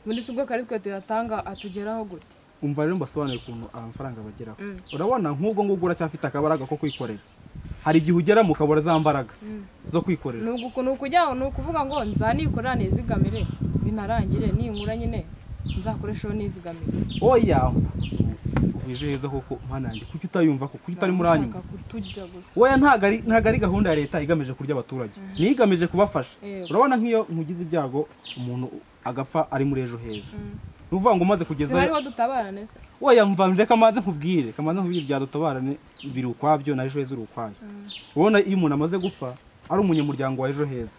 Ubundi si ubwo kari twe tuyatanga, atugeraho gute? Umva rero mbasobanurire ukuntu amafaranga bageraho. Urabona nk'ubwo ngubwo uracyafite akabaraga ko kwikorera, hari igihe ugera mukabura za mbaraga zo kwikorera. Ni ukujya, ni ukuvuga ngo nzanikorera nizigamire binarangire, ninkura nyine nzakoresheho nizigamire. Oya, ejo heza koko, mana yanjye, kuki utayumva ko kuki utari muranyuma? Ushaka kuturya gusa. Oya, ntago ari gahunda ya leta igamije kurya abaturage, ni igamije kubafasha. Urabona nk'iyo nkugize ibyago, umuntu agapfa ari muri ejo heza, ni ukuvuga ngo umaze Si kugezayo hariho dutabarane se? Oya, mva reka maze nkubwire, kamaze nkubwire ibya dutabarane biri ukwabyo na ejo heza uri ukwayo. Ubona iyo umuntu amaze gupfa ari umunyamuryango wa ejo heza,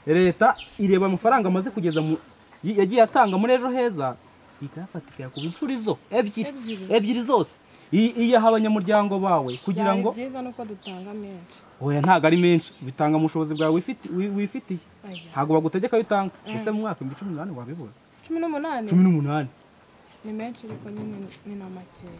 leta ireba amafaranga amaze kugeza mu yagiye atanga muri ejo heza, ikayafata ikayakuba inshuro izo ebyiri. Ebyiri. Ebyiri zose. Iyaha abanyamuryango bawe kugira Byari ngo byiza nuko dutanga menshi. Oya, ntabwo ari menshi, bitanga mu bushobozi bwawe wifitiye. Aya. Ntabwo bagutegeka ayo utanga. Ese mu mwaka 2018 wabibura? 18? 18. Ni menshi, ariko nyine ni na makeya.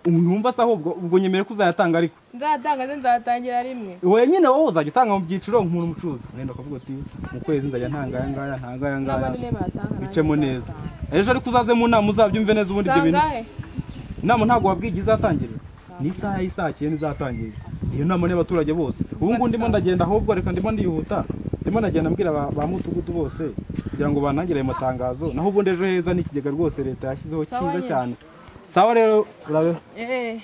Numva se ahubwo ubwo nyemere ko uzayatanga ariko? Nzatanga se nzatangira rimwe? Wowe nyine, wowe uzajya utanga mu byiciro nk'umuntu umucuruzi, wenda ukavuga uti mu kwezi nzajya ntanga aya ngaya, ntanga aya ngaya. N'abandi nibayatanga nanjye Bicemo neza. nzayatanga. Ejo ariko uzaze mu nama uzabyumve neza ubundi ibyo bintu. Sangahe? Inama ntabwo wabwiye igihe izatangirira, ni isaha y'isaa 9 izatangirira. Iyo nama ni y'abaturage bose. Ubu ngubu ndimo ndagenda, ahubwo reka ndimo ndihuta, ndimo ndagenda mbwira ba mudugudu bose kugira ngo banangire ayo matangazo. Naho ubundi ejo heza ni ikigega rwose leta yashyizeho Sawa cyiza nyine. cyane. Sawa rero, urabeho. Eh.